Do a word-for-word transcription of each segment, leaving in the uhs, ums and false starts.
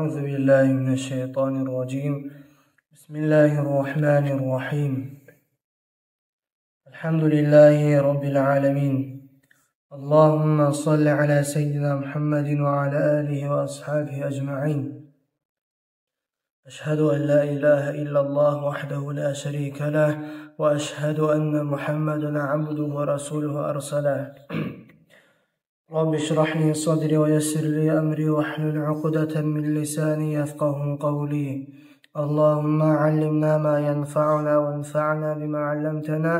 أعوذ بالله من الشيطان الرجيم. بسم الله الرحمن الرحيم. الحمد لله رب العالمين. اللهم صل على سيدنا محمد وعلى آله وأصحابه أجمعين. أشهد أن لا إله إلا الله وحده لا شريك له، وأشهد أن محمدا عبده ورسوله أرسله. رب اشرح لي صدري ويسر لي أمري واحلل عقدة من لساني يفقه قولي. اللهم علمنا ما ينفعنا وانفعنا بما علمتنا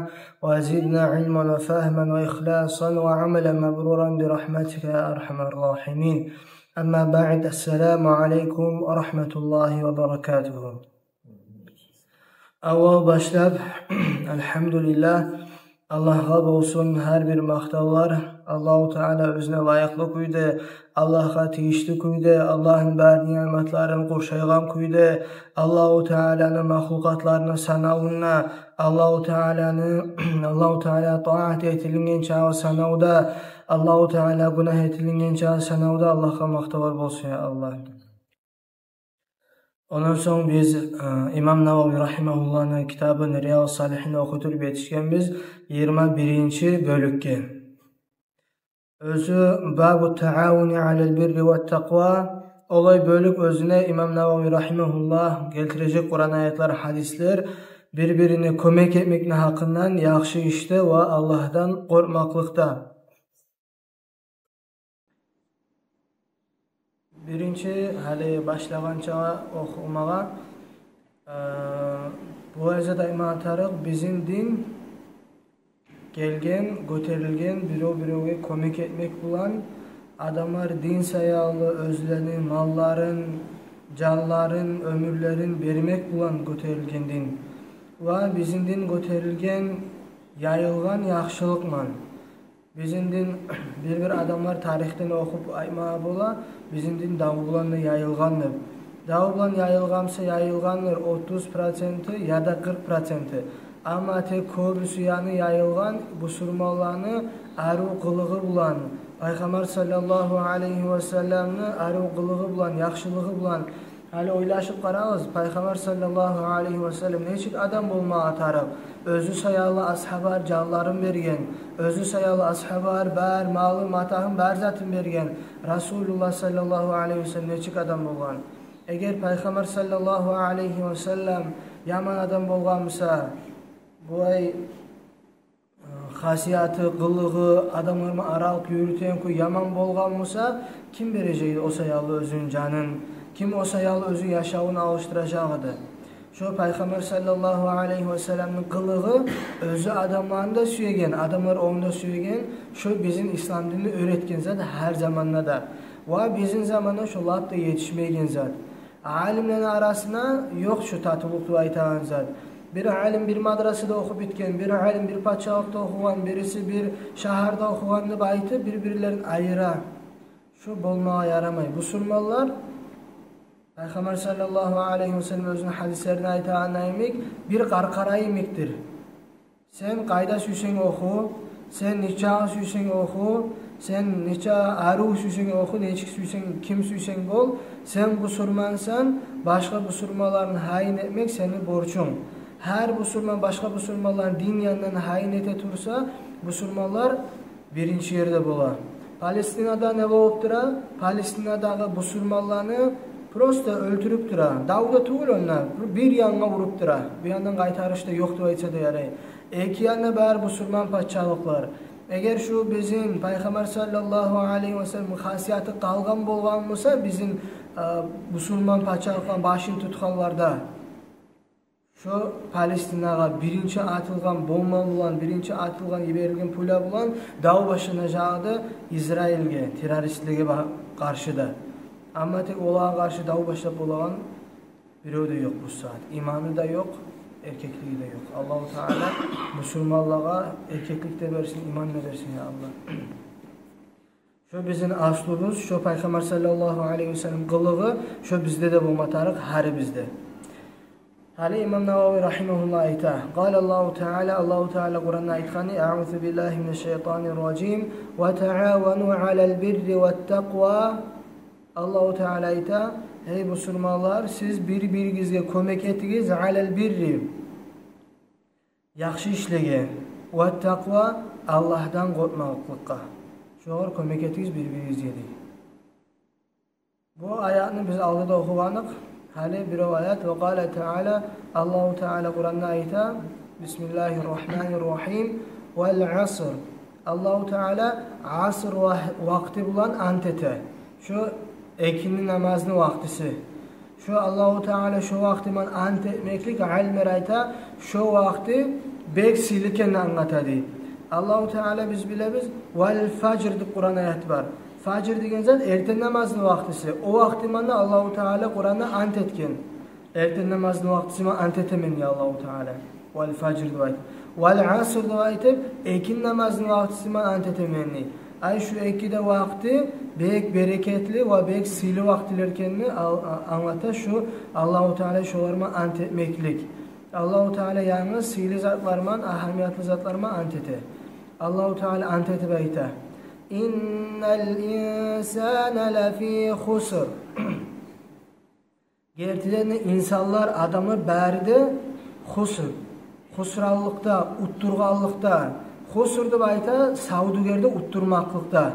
وزدنا علما وفهما وإخلاصا وعملا مبرورا برحمتك يا أرحم الراحمين. أما بعد، السلام عليكم ورحمة الله وبركاته. Аввал башлап, альгьамдулиллагь, Аллагьгъа болсун гьар бир макътавлар. Аллагьу Таала оьзюне лайыкълы кюйде, Аллагьгъа тийишли кюйде, Аллагьны бар ниъматларын къуршайгъан кюйде, Аллагьу Тааланы махлукъатларыны санавунда, Аллагьу Тааланы, Аллагьу Таала таат этилинген чагъы санавда, Аллагьу Таала гюнагь этилинген чагъы санавда Аллагьгъа макътавлар болсун, я Аллагь. Ондан сонг биз, э, имам Нававий рагьимагьуллагьны китабын Риядус-Салигьин охуп туруп етишгенбиз йигирма биринчи бёлюкге. Оьзю бабу таавуни алал бирри ват такъва. Олай бёлюк оьзюне имам Нававий рагьимагьуллагь гелтирежек Къуран аятлар, гьадислер бир-бирине кёмек этмекни гьакъындан, яхшы ишде ва Аллагьдан къоркъмакълыкъда. Биринчи, гьали башлагъанча охумагъа, э, бу ерде де айтма тарыкъ, бизин дин гелген, гётерилген бирев-биревге кёмек этмек булан, адамлар дин саялы оьзлени малларын, жанларын, оьмюрлерин бермек булан гётерилген дин. Ва бизин дин гётерилген, яйылгъан яхшылыкъ булан. Бизин дин, бир-бир адамлар тарихден охуп айтмагъа бола, бизин дин дав булан да яйылгъан деп. Дав булан яйылгъан буса, яйылгъандыр отуз проценти яда къыркъ проценти. Амма тек кёбюсю яны яйылгъан бусурманланы арив къылыгъы булан, Пайхаммар саллаллагьу алайгьи васалламны арив къылыгъы булан, яхшылыгъы булан. Гьали ойлашып къарагъыз, Пайхаммар саллаллагьу алайгьи васаллам нечик адам болмагъа тарыкъ? Оьзю саялы асгьабалар жанларын берген, оьзю саялы асгьабалар бар малы, матагьын, бар затын берген. Расулуллагь саллаллагьу алайгьи васаллам нечик адам болгъан? Эгер Пайхаммар саллаллагьу алайгьи васаллам яман адам болгъан буса, булай хасияты, къылыгъы, адамлар булан аралыкъ юрютеген кюй яман болгъан буса, ким бережек эди о саялы оьзюню жанын? Ким о саялы оьзюню яшавун алышдыражакъ эди? Шо Пайхаммар саллаллагьу алайгьи васалламны къылыгъы, оьзю адамланы да сюеген, адамлар ону да сюеген, шо бизин ислам динни уьйретген зат гьар заманда да. Ва бизин заманда шо лап да етишмейген зат. Алимлени арасында ёкъ шу татывлукъ деп айтагъан зат. Бир алим бир мадрасада охуп битген, бир алим бир пачалыкъда охугъан, бириси бир шагьарда охугъан деп айтып, бир-бирлерин айыра. Шу болмагъа ярамай. Бусурманлар, Пайхаммар саллаллагьу алайгьи васаллам оьзюню гьадислеринде айтагъаны йимик, бир къаркъара йимикдир. Сен къайда сюйсенг оху, сен нечакъы сюйсенг оху, сен нече арив сюйсенг оху, нечик сюйсенг, ким сюйсенг бол, сен бусурмансан, башгъа бусурманланы гьайын этмек сени борчунг. Гьар бусурман башгъа бусурманланы дин янындан гьайын эте турса, бусурманлар биринчи ерде бола. Палестинада не болуп тура? Палестинадагъы бусурманланы просто оьлтюрюп тура. Дав да тюгюл онда, бир янгъа уруп тура. Бу яндан къайтарыш да ёкъ деп айтса да ярай. Эки янда бары бусурман пачалыкълар. Эгер шу бизин Пайхаммар саллаллагьу алайгьи васалламны хасияты къалгъан болгъан буса, бизин, а, бусурман пачалыкъланы башын тутгъанларда, шо Палестинагъа биринчи атылгъан бомба булан, биринчи атылгъан, йиберилген пуля булан дав башланажакъ эди Израильге, террористлеге ба-, къаршы да. Амма тек олагъа къаршы дав башлап болагъан бирев де ёкъ бу сагьат. Иманы да ёкъ, эркеклиги де ёкъ. Аллагьу Таала бусурманлагъа эркеклик де берсин, иман да берсин, я Аллагь. Шо бизин аслубуз, шо Пайхаммар саллаллагьу алайгьи васаллам къылыгъы, шо бизде де болма тарыкъ, гьарибизде. Гьали имам Нававий рагьимагьуллагь айта: къала Аллагьу Таала, Аллагьу Таала Къуранда айтгъаны: «Аъузу биллагьи минаш шайтанир ражим. Ва таавану алал бирри ват такъва». Аллагьу Таала айта: Эй бусурманлар, сиз бир-биригизге кёмек этигиз, алал бирри, яхшы ишлеге, ват такъва, Аллагьдан къоркъмакълыкъгъа. Шогъар кёмек этигиз бир-биригизге, дей. Бу аятны биз алда да охугъаныкъ. Гьали бирев аят, ва къала таала, Аллагьу Таала Къуранда айта: «Бисмиллагьи ррагьмани ррагьим, вал аср». Аллагьу Таала аср ва-, вакъти булан ант эте. Шу экинни намазны вакътиси. Шу Аллагьу Таала шу вакъти булан ант этмеклик, алимлер айта, шу вакъти бек сыйлы экенни англата, дей. Аллагьу Таала, биз билебиз, вал фажр деп Къуран аят бар. Фажр деген зат эртен намазны вакътиси. О вакъти булан да Аллагьу Таала Къуранда ант этген. Эртен намазны вакътиси булан ант этемен, дей Аллагьу Таала. Вал фажр деп айтып. Вал аср деп айтып, экинни намазны вакътиси булан ант этемен, дей. Ай, шу эки де вакъти бек берекетли ва бек сыйлы вакътилер экенни ал-, а-, англата шу Аллагьу Таала шолар булан ант этмеклик. Аллагьу Таала янгыз сыйлы затлар булан, агьамиятлы затлар булан ант эте. Аллагьу Таала ант этип айта: «Иннал инсана лафи хуср». Гертиден де инсанлар, адамлар бары да хуср, хусранлыкъда, уттургъанлыкъда. Хуср деп айта савдюгерде уттурмакълыкъда.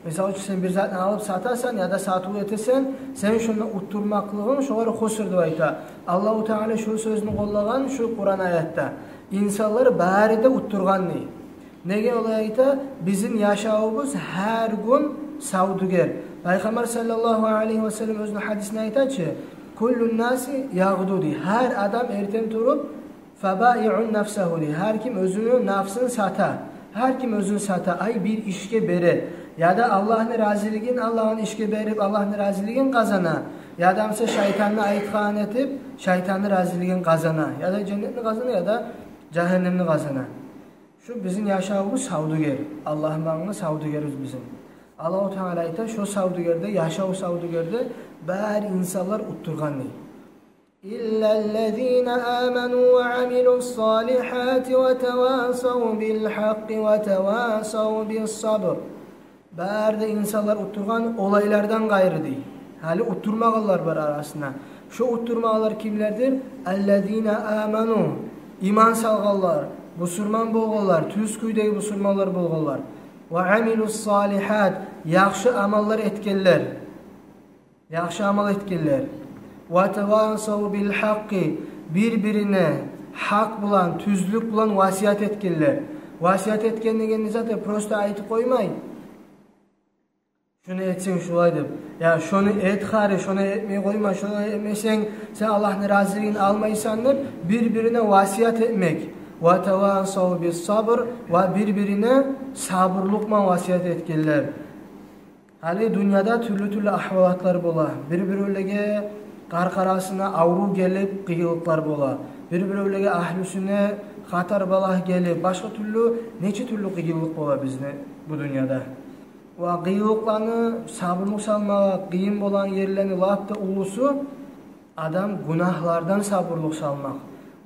Мисал учун, сен бир затны алып сатасан яда сатыв этесен, сен шунда уттурмакълыгъынг, шогъар хуср деп айта. Аллагьу Таала шу сёзню къоллагъан шу Къуран аятда. Инсанлар бары да уттургъан, дей. Неге олай айта? Бизин яшавубуз гьар гюн савдюгер. Пайхаммар саллаллагьу алайгьи ва саллам оьзюню гьадисинде айта чы: «Куллун наси ягъду», дей. Гьар адам эртен туруп, «фабаигъун нафсагьу», дей. Гьар ким оьзюню нафсын сата. Гьар ким оьзюн сата, ай, бир ишге бере. Яда Аллагьны разилигин алагъан ишге берип, Аллагьны разилигин къазана. Яда буса шайтанны айтгъанын этип, шайтанны разилигин къазана. Яда женнетни къазана, яда жагьаннемни къазана. Шу бизин яшавубуз савдюгер, Аллагь булангъы савдюгерибиз бизин. Аллагьу Таала айта, шу савдюгерде, яшав савдюгерде бары инсанлар уттургъан, дей. «Иллаллазина аману ва амилус салихати ва тавасав бил гьакъкъи ва тавасав бис сабр». Бары да инсанлар уттургъан олайлардан къайры, дей. Гьали уттурмагъанлар бар арасында. Шу уттурмагъанлар кимлердир? «Аллазина аману», иман салгъанлар, бусурман болгъанлар, тюз кюйдеги бусурманлар болгъанлар. «Ва амилус салихат», яхшы амаллар этгенлер. Яхшы амал этгенлер. «Ва тавасав бил гьакъкъи», бир-бирине гьакъ булан, тюзлюк булан васият этгенлер. Васият этген деген не зат? Просто айтып къоймай, шуну этсенг шулай деп, я шуну эт хари, шуну этмей къойма, шуну этмесенг, сен Аллагьны разилигин алмайсан деп, бир-бирине васият этмек. «Ва тавасав бис сабр», ва бир-бирине сабурлукъ булан васият этгенлер. Гьали дюньяда тюрлю-тюрлю агьвалатлар бола. Бир-биревлеге къаркъарасына аврув гелип, къыйынлыкълар бола. Бир-биревлеге, агьлюсюне хатар-балагь гелип, башгъа тюрлю, нече тюрлю къыйынлыкъ бола бизде бу дюньяда. Ва къыйынлыкъланы, сабурлукъ салмагъа къыйын болгъан ерлени лап да уллусу адам гюнагьлардан сабурлукъ салмакъ,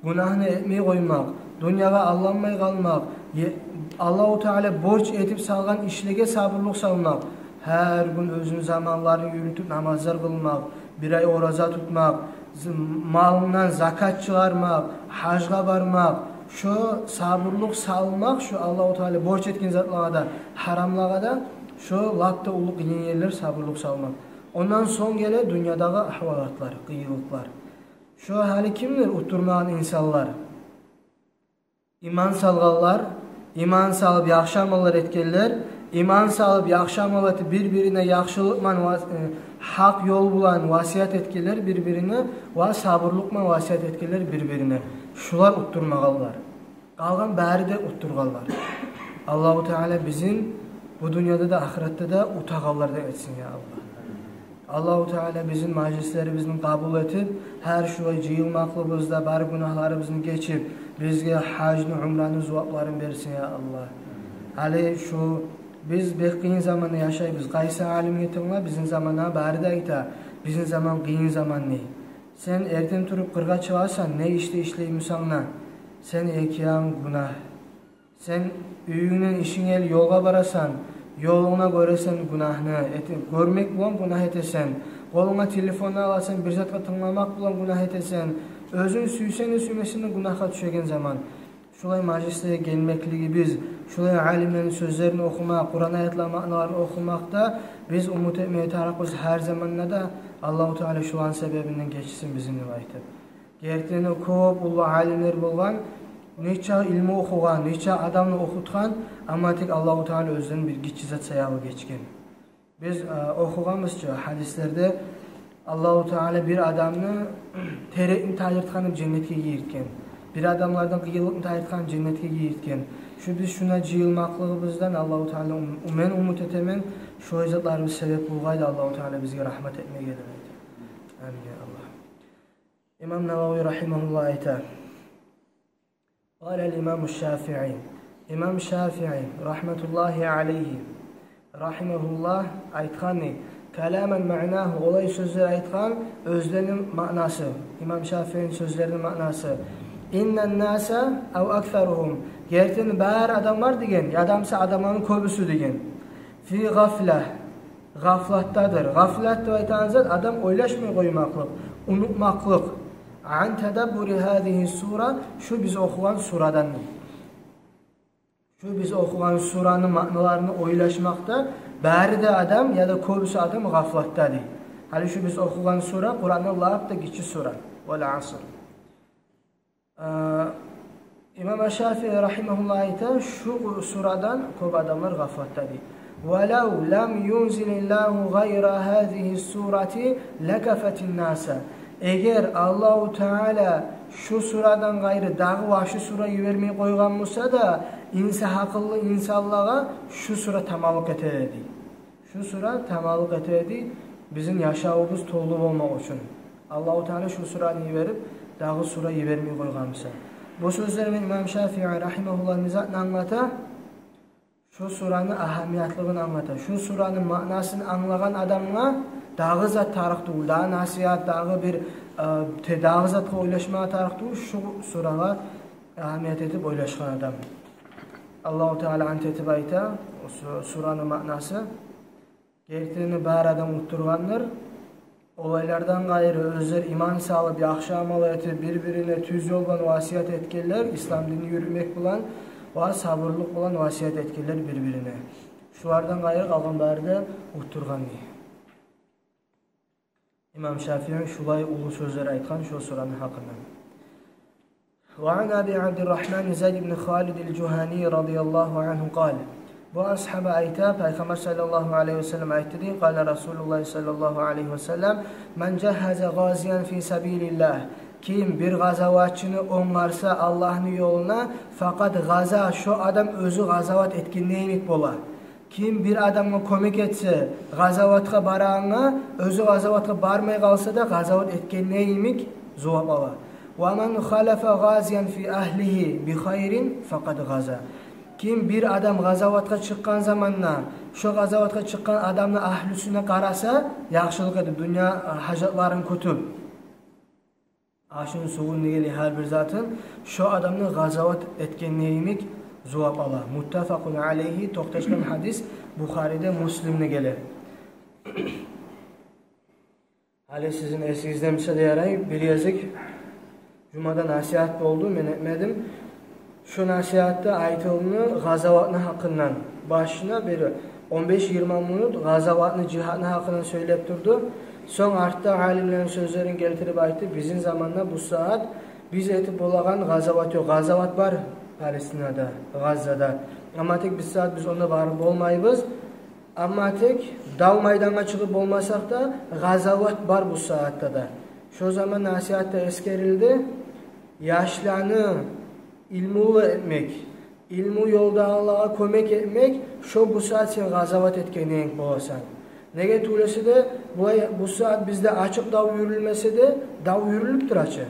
гюнагьны этмей къоймакъ, дюньягъа алданмай къалмакъ, е-, Аллагьу Таала борч этип салгъан ишлеге сабурлукъ салмакъ, гьар гюн оьзюню заманларын юрютюп намазлар къылмакъ, бир ай ораза тутмакъ, з-, малындан закат чыгъармакъ, гьажгъа бармакъ, шо сабурлукъ салмакъ, шо Аллагьу Таала борч этген затлагъа да, гьарамлагъа да, шо лап да уллу къыйын ерлер сабурлукъ салмакъ. Ондан сонг геле дюньядагъы агьвалатлар, къыйынлыкълар. Шо гьали кимдир уттурмагъан инсанлар? Иман салгъанлар, иман салып яхшы амаллар этгенлер, иман салып яхшы амал этип, бир-бирине яхшылыкъ булан ва-, э, гьакъ ёл булан васият этгенлер бир-бирине ва сабурлукъ булан васият этгенлер бир-бирине. Шулар уттурмагъанлар. Къалгъан бары да уттургъанлар. Аллагьу Таала бизин бу дюньяда да, ахыратда да утагъанлардан этсин, я Аллагь. Аллагьу Таала бизин мажлислерибизни къабул этип, гьар шулай жыйылмакълыгъыбызда бар гюнагьларыбызны гечип, бизге гьажны, умраны зувапларын берсин, я Аллагь. Гьали шу биз бек къыйын заманда яшайбыз. Къайсы алимге тынгла, бизин заманда бары да айта, бизин заман къыйын заман дей. Сен эртен туруп къыргъа чыгъасан, не ишде ишлеймисен де, сен эки янынг гюнагь. Сен уьюнгден ишинге ёлгъа барасан, ёлунгда гёресен гюнагьны, эте-, гёрмек булан гюнагь этесен. Къолунга телефонну аласан, бир затгъа тынгламакъ булан гюнагь этесен. Оьзюнг сюйсенг де, сюймесенг де гюнагьгъа тюшеген заман. Шулай мажлислеге гелмеклигибиз, шулай алимлени сёзлерин охумакъ, Къуран аятланы маъналарын охумакъда биз умут этмеге тарыкъбыз гьар заманда да, Аллагьу Таала шуланы себебинден гечсин бизин деп айтып. Гертиден де, кёп уллу алимлер болгъан, нече илму охугъан, нече адамны охутгъан, амма тек Аллагьу Таала оьзлерин бир гиччи зат саялы гечген. Биз, э, охугъанбыз чы гьадислерде, Аллагьу Таала бир адамны терекни тайдыртгъан деп женнетге гийиртген, бир адамлардан къыйынлыкъны тайдыртгъан деп женнетге гийиртген. Шу биз шуна жыйылмакълыгъыбыздан Аллагьу Таала, ум-, мен умут этемен, шолай затларыбыз себеп болгъай эди Аллагьу Таала бизге рагьмат этмеге деп айтып. Амин, я Аллагь. Имам Нававий рагьимагьуллагь айта: قال الإمام الشافعي. Имам Шафии, рагьматуллагьи алайгьи, рагьимагьуллагь, айтгъан: كلاما معناه, олай сёзлер айтгъан, оьзлени маънасы, имам Шафиини сёзлерини маънасы: إن الناس أو أكثرهم, гертиден бары адамлар деген, яда буса адамланы кёбюсю деген, في غفلة, гъафлатдадыр. Гъафлат деп айтагъан зат адам ойлашмай къоймакълыкъ, унутмакълыкъ. عن تدبر هذه السورة, шу биз охугъан сурадан. Шу биз охугъан сураны маъналарыны ойлашмакъда бары да адам яда кёбюсю адам гъафлатда дей. Гьали шу биз охугъан сура Къуранны лап да гиччи сура. والعصر. Э, имам Шафии рагьимагьуллагь айта, шу сурадан кёп адамлар гъафлатда дей. ولو لم ينزل الله غير هذه السورة لكفت الناس. Эгер Аллагьу Таала шу сурадан къайры дагъы вагьши сура йибермей къойгъан буса да, инса-, гьакъыллы инсанлагъа шу сура таманлыкъ этер эди. Шу сура таманлыкъ этер эди, бизин яшавубуз толу болмакъ учун. Аллагьу Таала шу сураны йиберип, дагъы сура йибермей къойгъан буса. Бу сёзлер мен имам Шафии рагьимагьуллагь не затны англата? Шу сураны агьамиятлыгъын англата. Шу сураны маънасын англагъан адамгъа дагъы зат тарыкъ тюгюл, дагъы насигьат, дагъы бир, э, те-, дагъы затгъа ойлашмагъа тарыкъ тюгюл, шу сурагъа агьамият этип ойлашгъан адам. Аллагьу Таала ант этип айта, су-, сураны маънасы: гертиден бары адам утдургъандыр. Олайлардан къайры, оьзлер иман салып, яхшы амал этип, бир-бирине тюз ёл булан васият этгенлер, ислам динни юрютмек булан ва сабурлукъ булан васият этгенлер бир-бирине. Шулардан къайры къалгъан бары да утдургъан дей. Имам Шафии шулай уллу сёзлер айтгъан шо сураны гьакъындан. وعن أبي عبد الرحمن زيد بن خالد الجهني رضي الله عنه قال. Бу асгьаба айта, Пайхаммар саллаллагьу алайгьи ва саллам айтды дей: قال رسول الله صلى الله عليه وسلم: من جهز غازيا في سبيل الله. Ким бир къазаватчыны онгарса Аллагьны ёлуна, فقد غزا, шо адам оьзю къазават этгенде йимик бола. Ким бир адамгъа кёмек этсе, къазаватгъа барагъангъа, оьзю къазаватгъа бармай къалса да, къазават этгенде йимик зувап ала. ومن خلف غازيا في أهله بخير فقد غزا. Ким бир адам къазаватгъа чыкъгъан заманда, шо къазаватгъа чыкъгъан адамны агьлюсюне къараса, яхшылыкъ этип, дюнья гьажатларын кютюп, ашын, сувун, неге де гьар бир затын, шо адамны къазават этгенде йимик зувап ала. متفق عليه, токъташгъан гьадис Бухариде, Муслимде геле. Гьали сизин эсигизде буса да ярай, бир гезик жумада насигьат болду, мен этмедим. Шо насигьатда айтылды къазаватны гьакъындан. Башына бир он беш-йигирма минут къазаватны, жигьатны гьакъындан сёйлеп турду. Сонг артда алимлени сёзлерин гелтирип айтды: бизин заманда бу сагьат биз этип болагъан къазават ёкъ. Къазават бар Палестинада, Газзада. Амма тек бу сагьат биз онда барып болмайбыз. Амма тек дав майдангъа чыгъып болмасакъ да, къазават бар бу сагьатда да. Шо заман насигьатда эсгерилди яшланы илмулу этмек, илму ёлдагъылагъа кёмек этмек, шо бу сагьат сен къазават этгенинг боласан. Неге тюгюл эсе де, булай бу сагьат бизде ачыкъ дав юрюлмесе де, дав юрюлюп тура чы.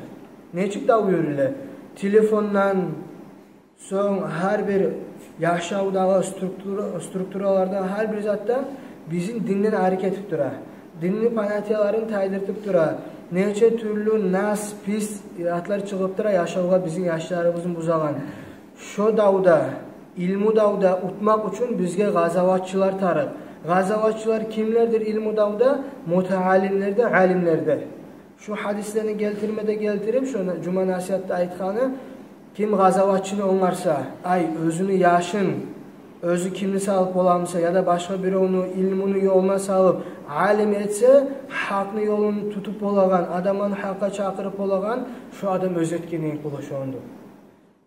Нечик дав юрюле? Телефондан, сонг гьар бир яшавдагъы структура, структураларда, гьар бир затда бизин динден ари этип тура. Динни понятияларын тайдыртып тура. Нече тюрлю нас, пис затлар чыгъып тура, яшавгъа бизин яшларыбызны бузагъан. Шо давда Илму давда утмакъ учун бизге гъазаватчылар тарыкъ. Гъазаватчылар кимлердир илму давда? Мутаалимлер де, алимлер де. Шу гьадислени гелтирме де гелтирип, шону жума насигьатда айтгъаны, ким гъазаватчыны онгарса, ай, оьзюню яшын, оьзю кимни салып боламыса, яда башгъа биревню илмуну ёлуна салып, алим этсе, гьакъны ёлун тутуп болагъан, адамланы гьакъгъа чакъырып болагъан, шо адам оьзю этгенге бола шону.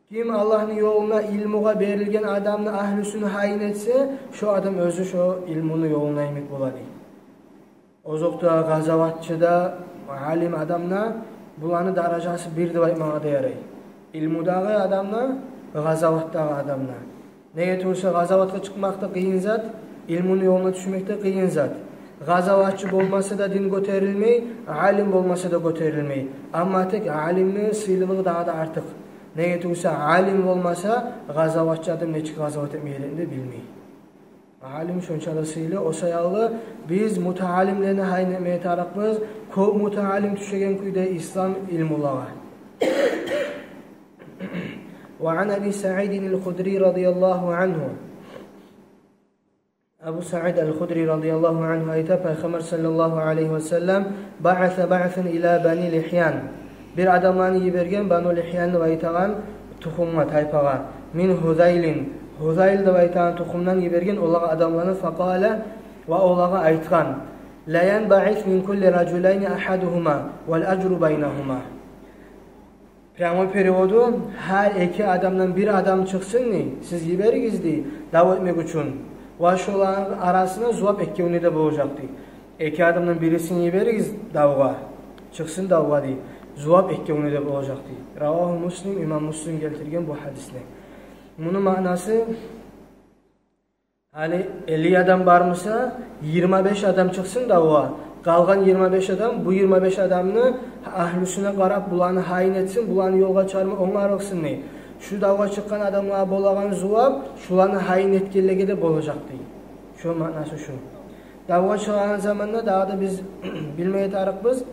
Ким Аллагьны ёлуна, илмугъа берилген адамны агьлюсюню гьайын этсе, шо адам оьзю шо илмуну ёлуна йимик бола, дей. Озокъда, гъазаватчы да, алим адам да, буланы даражасы бир деп айтмагъа да ярай. Илмудагъы адам да, гъазаватдагъы адам да. Неге тюгюл де, гъазаватгъа чыкъмакъ да къыйын зат, илмуну ёлуна тюшмек де къыйын зат. Гъазаватчы болмаса да дин гётерилмей, алим болмаса да гётерилмей. Амма тек алимни сыйлылыгъы дагъы да артыкъ. Неге тюгюл де, алим болмаса, гъазаватчы адам нечик гъазават этме герекни де билмей. Алим шонча да сыйлы, о саялы биз мутаалимлени гьайын этмеге тарыкъбыз, кёп мутаалим тюшеген кюйде ислам илмулагъа. وعن أبي سعيد الخدري رضي الله عنه. Абу Саид аль-Худри радияллагьу аньгьу айта, Пайхаммар саллаллагьу алайгьи ва саллам: بعث بعثا إلى بني لحيان. Бир адамланы йиберген Бану Лигьян деп айтагъан тухумгъа, тайпагъа. من هذيل. Гьузайл деп айтагъан тухумдан йиберген олагъа адамланы. فقال, ва олагъа айтгъан: لا ينبعث من كل رجلين أحدهما والأجر بينهما. Прямой переводу: гьар эки адамдан бир адам чыкъсын, дей, сиз йиберигиз, дей, дав этмек учун. Ва шоланы арасына зувап эккевюне де болажакъ, дей. Эки адамдан бирисин йиберигиз давгъа, чыкъсын давгъа, дей. Зувап эккевюне де болажакъ, дей. رواه مسلم, имам Муслим гелтирген бу гьадисни. Муну маънасы: гьали элли адам бармыса, йигирма беш адам чыкъсын давгъа. Къалгъан йигирма беш адам, бу йигирма беш адамны агьлюсюне къарап, буланы гьайын этсин, буланы ёлгъа чыгъарма онгарылсын, дей. Шу давгъа чыкъгъан адамлагъа болагъан зувап шуланы гьайын этгенлеге де болажакъ, дей. Шу маънасы шу. Давгъа чыгъагъан заманда дагъы да биз билмеге тарыкъбыз.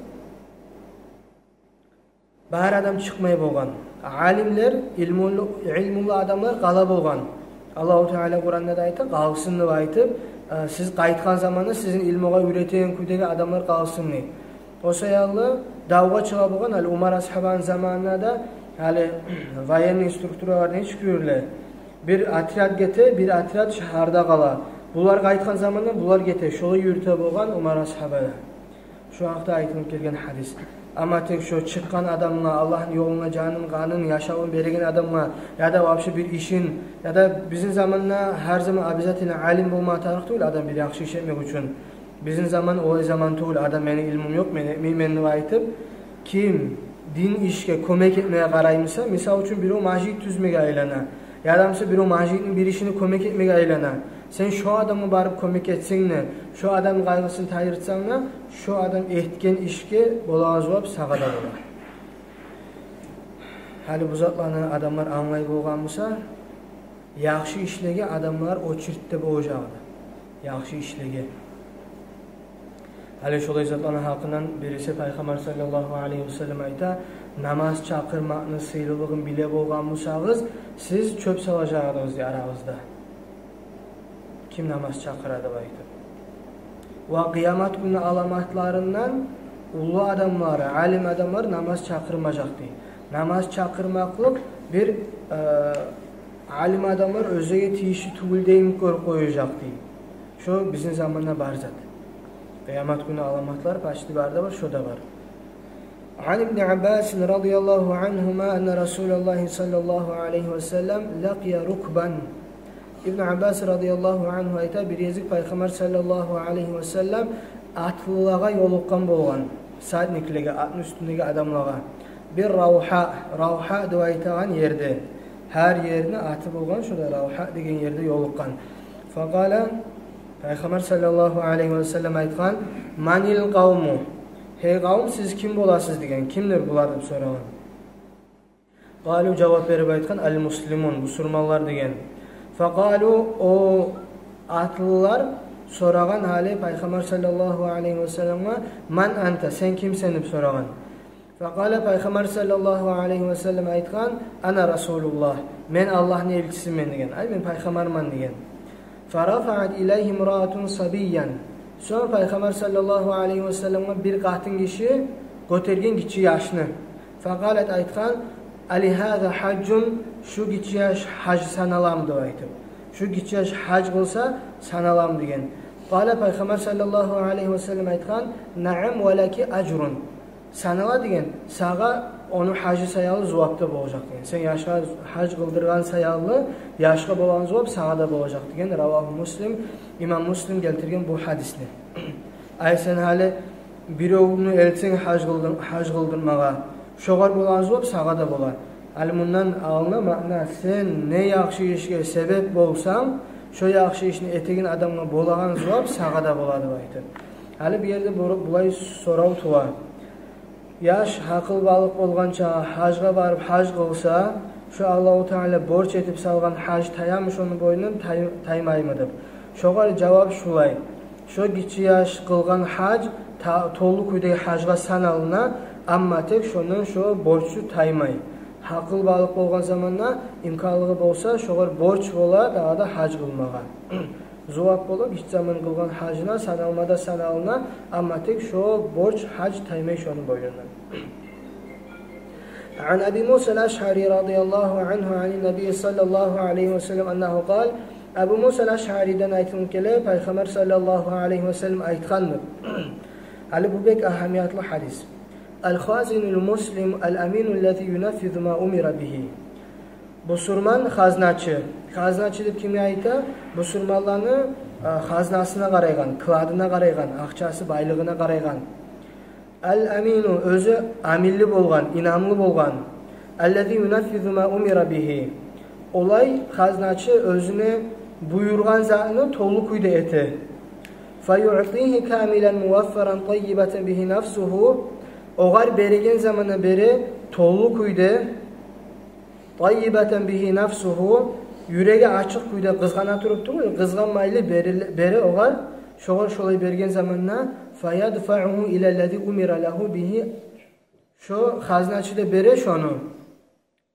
Бары адам чыкъмай болгъан. Алимлер, илмулу, илмулу адамлар къала болгъан. Аллагьу Таала Къуранда да айта, къалсын деп айтып, э, сиз къайтгъан заманда сизин илмугъа уьйретеген кюйдеги адамлар къалсын деп. О саялы давгъа чыгъа болгъан, гьали Умар асгьабаны заманында да, гьали военный структуралар нечик юрюле? Бир отряд гете, бир отряд шагьарда къала. Булар къайтгъан заманда булар гете, шолай юрюте болгъан Умар асгьаба да. Шо гьакъда айтылып гелген гьадис. Амма тек шо чыкъгъан адамгъа, Аллагьны ёлуна жанын, къанын, яшавун береген адамгъа, яда вообще бир ишин, яда бизин заманда гьар заман обязательно алим болма тарыкъ тюгюл адам бир яхшы иш этмек учун. Бизин заман олай заман тюгюл, адам: «Мени илмум ёкъ, мен этмеймен», — деп айтып, ким дин ишге кёмек этмеге къараймыса, мисал учун, бирев межит тюзмеге айлана, яда буса бирев межитни бир ишине кёмек этмеге айлана. Сен шо адамгъа барып кёмек этсенг де, шо адамны къайгъысын тайдыртсанг да, шо адам этген ишге болагъан зувап сагъа да бола. Гьали бу затланы адамлар англай болгъан буса, яхшы ишлеге адамлар очередьде болажакъ эди. Яхшы ишлеге. Гьали шолай затланы гьакъындан бириси, Пайхаммар саллаллагьу алайгьи ва саллам айта: «Намаз чакъырмакъны сыйлылыгъын биле болгъан бусагъыз, сиз чёп салажакъ эдигиз, дей, арагъызда, ким намаз чакъыра деп айтып». Ва къыямат гюнню аламатларындан уллу адамлар, алим адамлар намаз чакъырмажакъ, дей. Намаз чакъырмакълыкъ бир, э, алим адамлар оьзлеге тийишли тюгюл деп гёрюп къояжакъ, дей. Шо бизин заманда бар зат. Къыямат гюнню аламатлар почти бары да бар, шо да бар. عن ابن عباس رضي الله عنهما أن رسول الله صلى الله عليه وسلم لقي ركبا. Ибн Аббас радияллагьу аньгьу айта, бир гезик Пайхаммар саллаллагьу алайгьи ва саллам атлылагъа ёлукъгъан болгъан, всадниклеге, атны уьстюндеги адамлагъа. Бир равгьа, равгьа деп айтагъан ерде. Гьар ерни аты болгъан, шонда равгьа деген ерде ёлукъгъан. فقال, Пайхаммар саллаллагьу алайгьи ва саллам айтгъан: «من القوم؟ Гьей къавум, сиз ким боласыз?» — деген. «Кимдир булар?» — деп сорагъан. قالوا, жавап берип айтгъан: «المسلمون, бусурманлар», — деген. فقالوا, о атлылар сорагъан гьали Пайхаммар саллаллагьу алайгьи ва салламгъа: «من أنت, сен кимсен?» — деп сорагъан. Факъала, Пайхаммар саллаллагьу алайгьи ва саллам айтгъан: «Ана расулуллагь, мен Аллагьны элчисимен», – деген. Ай, мен пайхаммарман деген. Фарафаат илайгьи имраатун сабиян. Сонг Пайхаммар саллаллагьу алайгьи ва салламгъа бир къатын гиши гётерген гиччи яшны. Факъалат, айтгъан: «Али гьаза гьажжун, шу гиччи яш гьаж саналамы?» – деп айтып. «Шу гиччи яш гьаж къылса саналамы?» – деген. Къала, Пайхаммар саллаллагьу алайгьи ва саллам айтгъан: «Наам, ва лаки ажрун». Санала деген, сагъа ону гьажы саялы зувап да болажакъ деген. Сен яшгъа гьаж къылдыргъан саялы, яшгъа болагъан зувап сагъа да болажакъ деген. Равагьу Муслим, имам Муслим гелтирген бу гьадисни. Ай, сен гьали биревню элтсенг гьаж къылдыр-, гьаж къылдырмагъа, шогъар болагъан зувап сагъа да болар. Гьали мундан алына маъна, сен не яхшы ишге себеп болсанг, шо яхшы ишни этеген адамгъа болагъан зувап сагъа да болады деп айтып. Гьали бу ерде бу-, булай сорав тува. Яш гьакъылбалыкъ болгъанча гьажгъа барып гьаж къылса, шо Аллагьу Таала борч этип салгъан гьаж таямы шону бойнундан, тай-, таймаймы деп. Шогъар жавап шулай. Шо гиччи яш къылгъан гьаж та-, толу кюйде гьажгъа саналына, амма тек шондан шо борчу таймай. Гьакъылбалыкъ болгъан заманда, имканлыгъы болса, шогъар борч бола дагъы да гьаж къылмагъа. Зувап бола гиччи заман къылгъан гьажына, саналма да саналына, амма тек шо борч гьаж таймай шону бойнундан. Ан Аби Муса аль-Ашъари радияллагьу ангьу ани ннабий саллаллагьу алайгьи ва саллам аннагьу къал. Абу Муса аль-Ашъариден айтылып геле, Пайхаммар саллаллагьу алайгьи ва саллам айтгъандыр. Гьали бу бек агьамиятлы гьадис. Аль-хазину аль-муслим аль-амину аллази юнаффизу ма умира бигьи. Бусурман хазначы. Хазначы деп кимге айта? Бусурманланы, а, хазнасына къарайгъан, кладына къарайгъан, акъчасы, байлыгъына къарайгъан. Аль-амину, оьзю аминли болгъан, инамлы болгъан. Аллази юнаффизу ма умира бигьи. Олай хазначы оьзюне буюргъан затны толу кюйде эте. Фаюътигьи камилан муваффаран таййибатан бигьи нафсугьу. Огъар береген заманда бере толу кюйде, таййибатан бигьи нафсугьу, юреги ачыкъ кюйде, къызгъана туруп тюгюл, къызгъанмайлы бере, бере огъар, шогъар шолай берген заманда, фаядфаъугьу илаллази умира лагьу бигьи, шо хазначы да бере шону,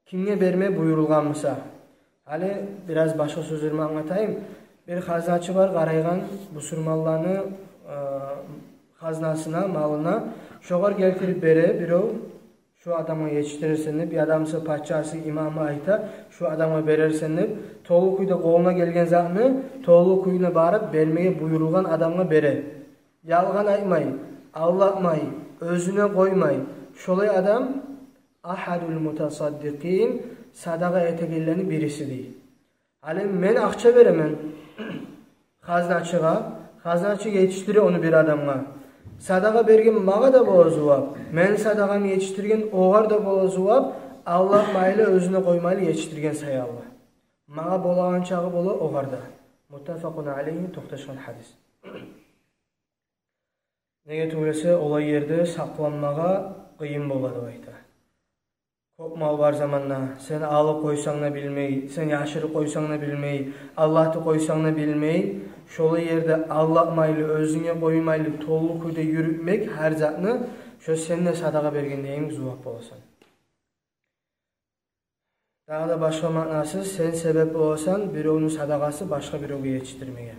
кимге берме буюрулгъан буса. Гьали бираз башгъа сёзлер мен англатайым. Бир хазначы бар, къарайгъан бусурманланы, э, хазнасына, малына, шогъар гелтирип бере бирев, шо адамгъа етишдирерсен деп, яда буса пачасы, имамы айта, шо адамгъа берерсен деп, толу кюйде къолуна гелген затны толу кюйде барып бермеге буюрулгъан адамгъа бере. Ялгъан айтмай, алдатмай, оьзюне къоймай. Шолай адам ахадул мутасаддикъин, садагъа этегенлени бириси дей. Гьали мен акъча беремен хазначыгъа, хазначы етишдире ону бир адамгъа. Садагъа берген магъа да бола зувап, мени садагъам етишдирген огъар да бола зувап, алдатмайлы, оьзюне къоймайлы етишдирген саялы. Магъа болагъан чакъы бола огъар да. Муттафакъун алейгьи, токъташгъан гьадис. Неге тюгюл эсе, олай ерде сакъланмагъа къыйын бола деп айта. Кёп мал бар заманда, сен алып къойсанг да билмей, сен яшырып къойсанг да билмей, алдатып къойсанг да билмей, шолай ерде алдатмайлы, оьзюнге къоймайлы, толу кюйде юрютмек гьар затны, шо сен де садагъа бергенде йимик зувап боласан. Дагъы да башгъа маънасы, сен себеп боласан биревню садагъасы башгъа биревге етишдирмеге.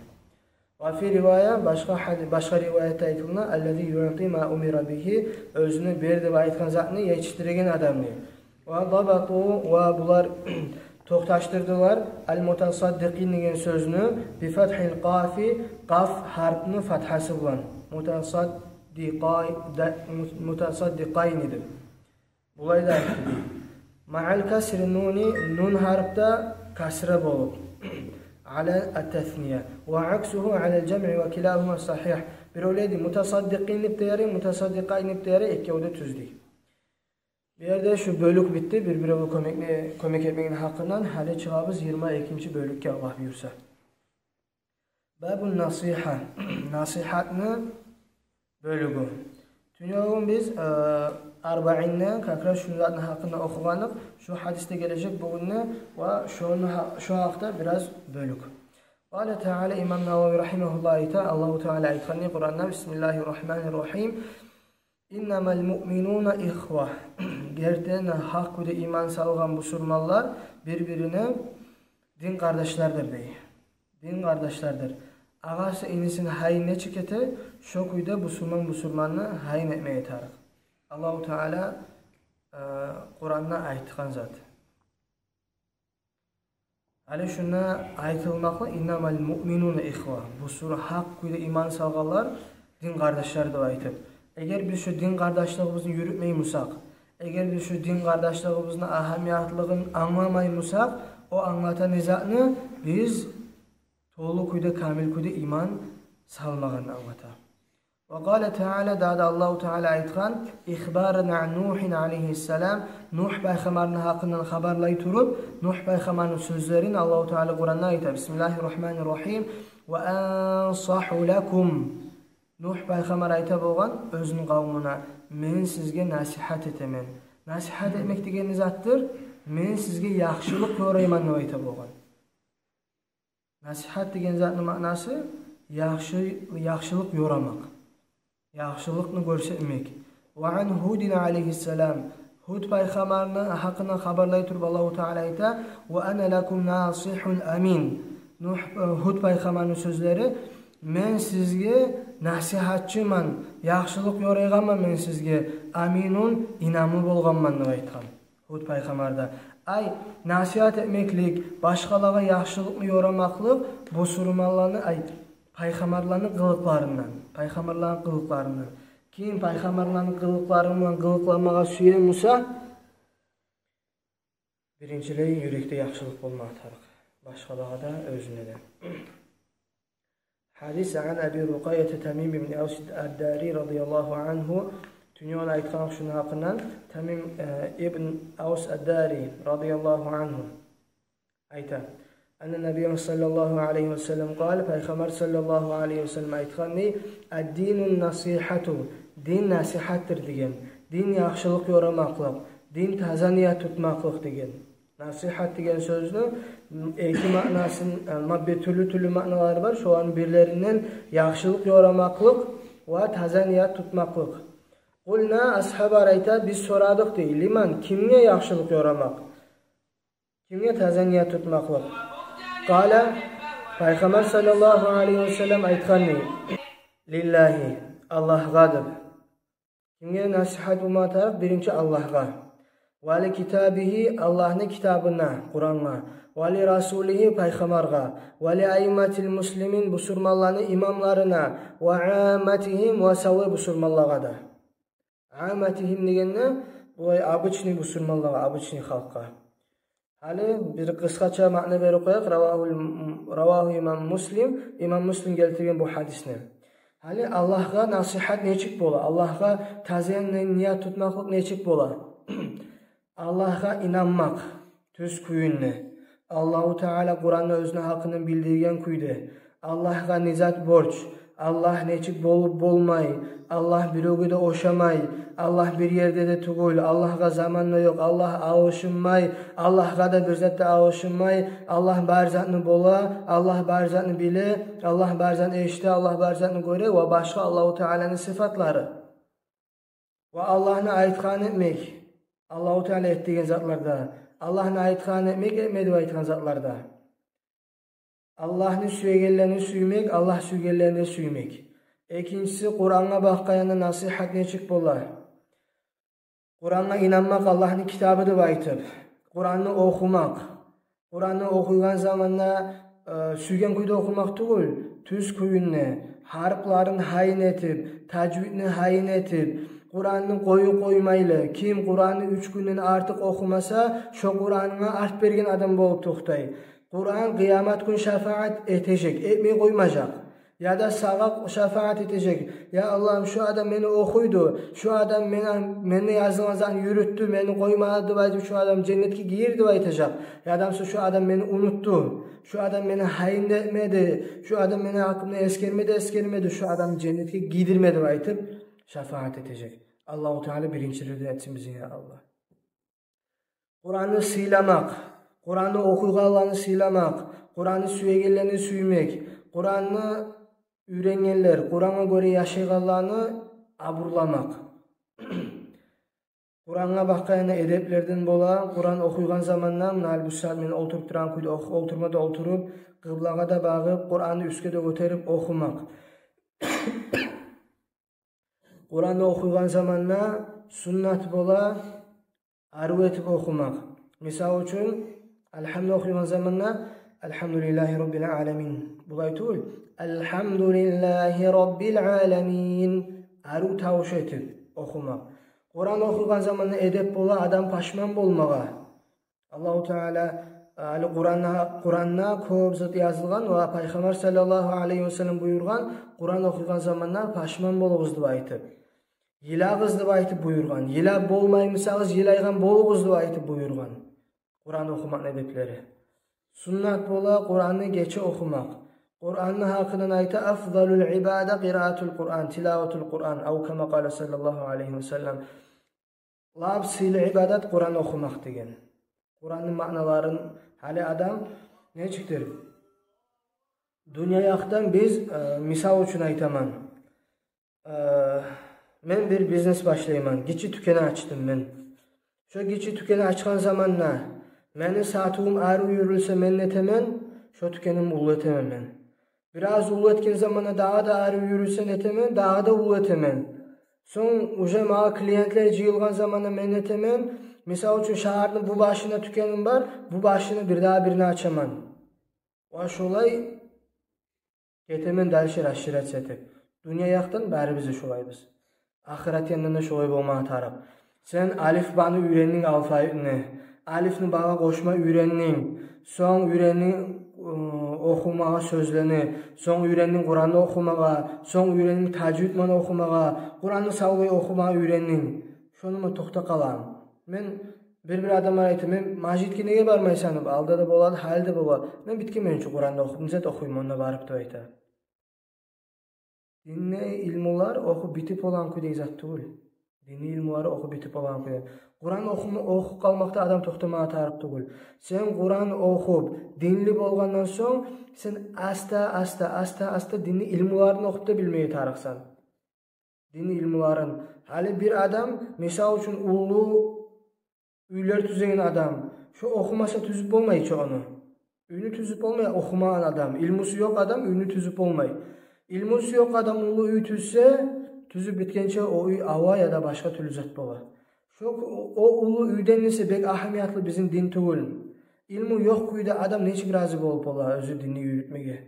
Ва фи ривая, башгъа гьади-, башгъа риваятда айтылына, аллази юъти ма умира бигьи, оьзюне бер деп айтгъан затны етишдиреген адам дей. Ва дабату, ва булар токъташдырдылар аль-мутасаддикъин деген сёзню би фатхиль къафи, къаф гьарпны фатхасы булан. Мутасаддикъай-, да-, мут-, мутасаддикъайни деп. Булай да айтды. Маъаль касри нуни, нун гьарпда касра болуп. Аля ат-тасния. Ва аксугьу аля аль-жамъи ва килагьума сагьигь. Биревлер дей, мутасаддикъин деп де ярай, мутасаддикъайн деп де ярай, экеви де тюз дей. Бу ерде шу бёлюк битди, бир-биревге кёмекни, кёмек этмекни гьакъындан. Гьали чыгъабыз йигирма экинчи бёлюкге, Аллагь буюрса. Бабун насигьа. Насигьатны бёлюгю. Тюнегюн биз, э, Арбаинде как раз шу затны гьакъында охугъандыкъ. Шу гьадис де гележек бугюн де, ва шону гьа-, шу гьакъда бираз бёлюк. Къала Таала, имам Навави рагьимагьуллагь айта, Аллагьу Таала айтгъан дей Къуранда: бисмиллагьир рагьманир рагьим. «Иннамал муъминуна ихва». Гертиден гьакъ кюйде иман салгъан бусурманлар бир-бирине дин къардашлардыр дей. Дин къардашлардыр. Агъасы инисин гьайын нечик эте, шо кюйде бусурман бусурманны гьайын этмеге тарыкъ. Аллагьу Таала, э, Къуранда айтгъан зат. Гьали шунда айтылмакълы: «Иннамал муъминуна ихва». Бусур-, гьакъ кюйде иман салгъанлар дин къардашлар деп айтып. Эгер биз шу дин къардашлыгъыбызны юрютмей бусакъ, эгер биз шу дин къардашлыгъыбызны агьамиятлыгъын англамай бусакъ, о англата не затны? Биз толу кюйде, камил кюйде иман салмагъанны англата. Ва къала Таала, дагъы да Аллагьу Таала айтгъан, ихбаран ан Нухин алайгьиссалам, Нугь пайхаммарны гьакъындан хабарлай туруп, Нугь пайхаммарны сёзлерин Аллагьу Таала Къуранда айта: «Бисмиллагьир рагьманир рагьим. Ва ансагьу лакум». Нугь пайхаммар айта болгъан оьзюню къавмуна: «Мен сизге насигьат этемен». Насигьат этмек деген не затдыр? «Мен сизге яхшылыкъ ёрайман», – деп айта болгъан. Насигьат деген затны маънасы яхшы, яхшылыкъ ёрамакъ, яхшылыкъны гёрсетмек. Ва ан Гьудин алайгьиссалам, Гьуд пайхаммарны гьакъындан хабарлай туруп Аллагьу Таала айта: «Ва ана лакум насигьун амин». Нугь, э, Гьуд пайхаммарны сёзлери: «Мен сизге насигьатчыман, яхшылыкъ ёрайгъанман мен сизге, аминун, инамлы болгъанман», – деп айтгъан. Гьуд пайхаммар да. Ай, насигьат этмеклик, башгъалагъа яхшылыкъны ёрамакълыкъ бусурманланы, ай, пайхаммарланы къылыкъларындан, пайхаммарланы къылыкъларындан. Ким пайхаммарланы къылыкълары булан къылыкъланмагъа сюе буса, биринчилей юрекде яхшылыкъ болмагъа тарыкъ. Башгъалагъа да, оьзюне де. Гьадис: ан Аби Рукъайята Тамим ибн Авс ад-Дари радияллагьу ангьу. Тюнегюн айтгъан шуну гьакъындан, Тамим, э, ибн Авс ад-Дари радияллагьу ангьу айта: анна Набия саллаллагьу алайгьи ва саллам къала, пайхаммар саллаллагьу алайгьи ва саллам айтгъан дей: «Ад-дину насигьату», дин насигьатдыр деген, дин яхшылыкъ ёрамакълыкъ, дин таза ният тутмакълыкъ деген. Насигьат деген сёзню эки маънасын, э, ма-, бир тюрлю-тюрлю маъналары бар. Шоланы бирлеринден яхшылыкъ ёрамакълыкъ ва таза ният тутмакълыкъ. Къулна, асгьабалар айта, биз сорадыкъ дей: «Лиман, кимге яхшылыкъ ёрамакъ? Кимге таза ният тутмакълыкъ?» Къала, пайхаммар саллаллагьу алайгьи ва саллам айтгъан дей: «Лиллагьи», Аллагьгъа деп. Кимге насигьат болма тарыкъ? Биринчи Аллагьгъа. «Ва ли китабигьи», Аллагьны китабына, Къурангъа. «Ва ли расулигьи», пайхаммаргъа. «Ва ли аимматил муслимин», бусурманланы имамларына. «Ва амматигьим», ва савлай бусурманлагъа да. «Амматигьим» дегенде, булай обычный бусурманлагъа, обычный халкъгъа. Гьали бир къысгъача маъна берип къояйыкъ. Равагьу, равагьу имам Муслим, имам Муслим гелтирген бу гьадисни. Гьали Аллагьгъа насигьат нечик бола? Аллагьгъа таза ният тутмакълыкъ нечик бола? Аллагьгъа инанмакъ тюз кюйде. Аллагьу Таала Къуранда оьзюню гьакъындан билдирген кюйде. Аллагьгъа не зат борч? Аллагь нечик болуп болмай? Аллагь биревге де ошамай. Аллагь бир ерде де тюгюл. Аллагьгъа заман да ёкъ. Аллагь алышынмай. Аллагьгъа да бир зат да алышынмай. Аллагь бар затны бола. Аллагь бар затны биле. Аллагь бар затны эшите. Аллагь бар затны гёре. Ва башгъа Аллагьу Тааланы сыфатлары. Ва Аллагьны айтгъанын этмек, Аллагьу Таала эт деген затларда, Аллагьны айтгъанын этмек, этме деп айтгъан затларда. Аллагьны сюегенлени сюймек, Аллагь сюйгенлени сюймек. Экинчиси, Къурангъа бакъгъанда насигьат нечик бола? Къурангъа инанмакъ, Аллагьны китабы деп айтып, Къуранны охумакъ. Къуранны охуйгъан заманда, э, сюйген кюйде охумакъ тюгюл, тюз кюйде, гьарпларын гьайын этип, тажвидни гьайын этип, Къуранны къоюп къоймайлы. Ким Къуранны уьч гюнден артыкъ охумаса, шо Къурангъа арт берген адам болуп токътай. Къуран къыямат гюн шафаат этежек, этмей къоймажакъ. Яда сагъа шафаат этежек. Я Аллагьым, шу адам мени охуйду, шу адам мени, менде язылгъан затны юрютдю, мени къоймады деп айтып, шу адам женнетге гир деп айтажакъ. Яда буса шу адам мени унутду, шу адам мени гьайын да этмеди, шу адам мени гьакъымда эсгермеди, эсгермеди, шу адамны женнетге гийдирме деп айтып, шафаат этежек. Аллагьу Таала биринчилерден этсин бизин, я Аллагь. Къуранны сыйламакъ, Къуранны охуйгъанланы сыйламакъ, Къуранны сюегенлени сюймек, Къуранны уьйренгенлер, Къурангъа гёре яшайгъанланы абурламакъ. Къурангъа бакъгъан эдеплерден бола, Къуран охуйгъан заманда, муна, гьали бу сагьат мен олтуруп турагъан кюйде ох-, олтурма да олтуруп, къыблагъа да багъып, Къуранны уьстге де гётерип охумакъ. Къуранны охуйгъан заманда суннат бола арив этип охумакъ. Мисал учун, Алгьамду охуйгъан заманда «Алгьамдулиллагьи раббил аламин». Булай тюгюл, «Алгьамдулиллагьи раббил аламин». Арив тавуш этип охумакъ. Къуран охуйгъан заманда эдеп бола адам пашман болмагъа. Аллагьу Таала, гьали Къуранда, Къуранда кёп зат язылгъан ва Пайхаммар саллаллагьу алайгьи ва саллам буюргъан, Къуран охуйгъан заманда пашман болугъуз деп айтып. Йылагъыз деп айтып буюргъан. Йылап болмаймысагъыз, йылайгъан болугъуз деп айтып буюргъан. Къуран охумакъны эдеплери. Суннат бола Къуранны гече охумакъ. Къуранны гьакъындан айта: «Афзалул ибада къираатул Къуран, тилаватул Къуран», ав кама къала саллаллагьу алайгьи ва саллам. Лап сыйлы ибадат Къуран охумакъ деген. Къуранны маъналарын, гьали адам нечикдир? Дюнья якъдан биз, э, мисал учун айтаман. Э, мен бир бизнес башлайман, гиччи тюкен ачдым мен. Шо гиччи тюкен ачгъан заманда мени сатывум арив юрюлсе, мен нетемен, шо тюкеним уллу этемен мен. Бираз уллу этген заманда дагъы да арив юрюлсе, нетемен, дагъы да уллу этемен. Сонг уже магъа клиентлер жыйылгъан заманда мен нетемен, мисал учун, шагьарны бу башына тюкеним бар, бу башына бирдагъы бирни ачаман. Ва шолай гетемен дальше расширяться этип. Дюнья якъдан барибиз де шолайбыз. Ахырат яндан да шолай болмагъа тарыкъ. Сен алифбаны уьйрендинг, алфавитни. Алифни багъа къошма уьйрендинг. Сонг уьйрендинг, ы, охумагъа сёзлени. Сонг уьйрендинг Къуранны охумагъа. Сонг уьйрендинг тажвид булан охумагъа. Къуранны савлай охумагъа уьйрендинг. Шонуман токътап къалам. Мен бир-бир адамлар айта: «Мен межитге неге бармайсан?» — деп. Алда да болады, гьали де болады. «Мен битгенмен чи Къуранны охуп, не зат охуйман онда барып?» — деп айта. Динни илмулар охуп битип болагъан кюйдеги зат тюгюл. Динни илмулар охуп битип болагъан кюйде. Къуран охума-, охуп къалмакъда адам токътамагъа тарыкъ тюгюл. Сен Къуран охуп, динли болгъандан сонг, сен аста-аста, аста-аста динни илмуларын охуп да билмеге тарыкъсан. Динни илмуларын. Гьали бир адам, мисал учун, уллу уьйлер тюзеген адам, шо охумаса тюзюп болмай чы ону. Уьйню тюзюп болмай охумагъан адам, илмусу ёкъ адам уьйню тюзюп болмай. Илмусу ёкъ адам уллу уьй тюзсе, тюзюп битгенче о уьй ава яда башгъа тюрлю зат бола. Шо о уллу уьйден эсе бек агьамиятлы бизин дин тюгюл. Илму ёкъ кюйде адам нечик рази болуп бола оьзю динни юрютмеге?